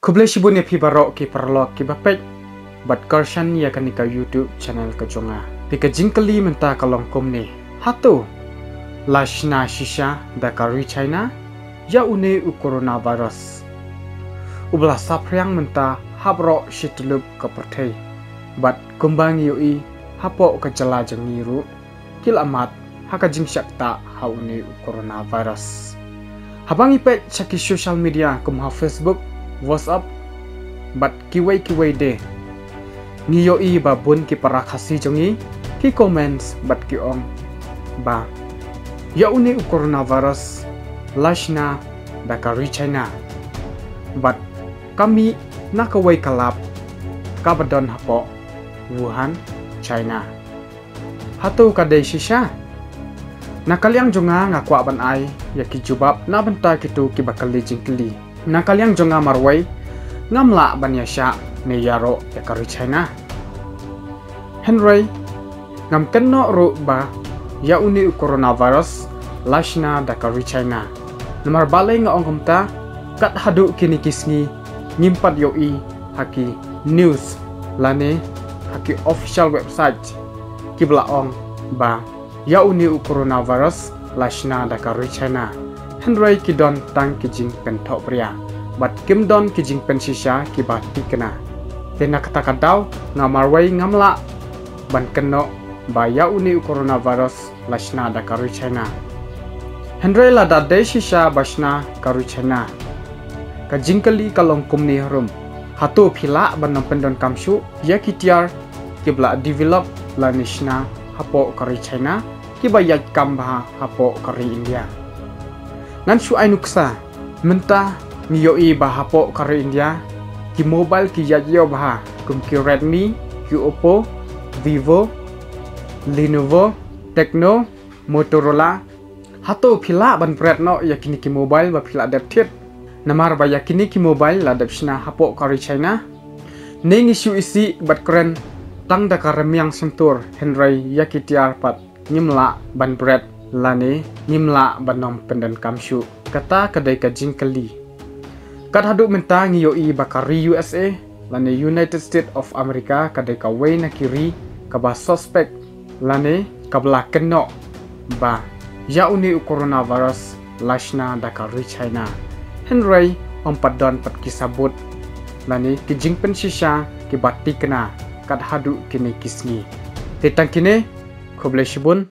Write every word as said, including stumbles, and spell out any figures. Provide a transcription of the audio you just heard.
Khublei shibun ïa phi baroh ki paralok kiba peit bad kyrshan ïa kane ka YouTube channel ka jong nga. Te ka jingkylli mynta ka long kumne. Hato la shna shisha da ka ri China ïa une u coronavirus uba la saphriang mynta ha baroh shi tylli ka pyrthei? Bad kumba ngi ïohi hapoh ka jylla jong ngi ruh ki la mad ha ka jingshah ktah ha une u coronavirus. Haba ngi peit sha ki social media kum ha Facebook, WhatsApp bad kiwei kiwei de, ngi ïohi ba bun ki para Khasi jong ngi ki comments bad ki ong ba ïa une u coronavirus la shna da ka ri China bad ka mih na kawei ka lab kaba don hapoh Wuhan, China. Hato ka dei shisha? Na ka liang jong nga, nga kwah ban ai ïa ki jubab na bynta kito kiba kylli jingkylli. Na ka liang jong nga marwei, ngam lah ban ïa shah ne ïaroh ïa ka ri China. Hynrei ngam kynnoh ruh ba ïa une u coronavirus la shna da ka ri China. Namar balei nga ong kumta? Kat haduh kine ki sngi ngim pat ïohi ha ki news lane ha ki official website kiba la ong ba ïa une u coronavirus la shna da ka ri China. Hynrei ki don tang ki jingpynthohbria bad kim don ki jingpynshisha kiba thikna. Te na kata ka daw nga marwei ngam lah ban kynnoh ba ïa une u coronavirus la shna da ka ri China. Hynrei lada dei shisha ba shna ka ri China, ka jingkylli ka long kumne harum. Hato phi lah ban ym pyndonkam shuh ïa ki tiar kiba la develop lane shna hapoh ka ri China kiba ïaid kam bha hapoh ka ri India? Ngan shu ai nuksa, mynta ngi ïohi ba hapoh ka ri India ki mobile ki ïaid ïew bha kum ki Redmi, ki Oppo, Vivo, Lenovo, Tecno, Motorola. Hato phi lah ban bret noh ïa kine ki mobile ba phi la dep thied? Namar ba ïa kine ki mobile la dep shna hapoh ka ri China. Ne ngi shu isih bad kren tang da ka rmiang shyntur, hynrei ïa ki tiar pat ngim lah ban bret lane ngim lah ban ym pyndonkam shuh. Kata ka dei ka jingkylli. Kat haduh mynta ngi ïohi ba ka ri U S A lane United States of America ka dei kawei na ki ri kaba suspect lane kaba la kynnoh ba ïa une u coronavirus la shna da ka ri China. Hynrei ym pat don pat ki sabut lane ki jingpynshisha kiba thikna kat haduh kine ki sngi. Te tang kine, khublei shibun.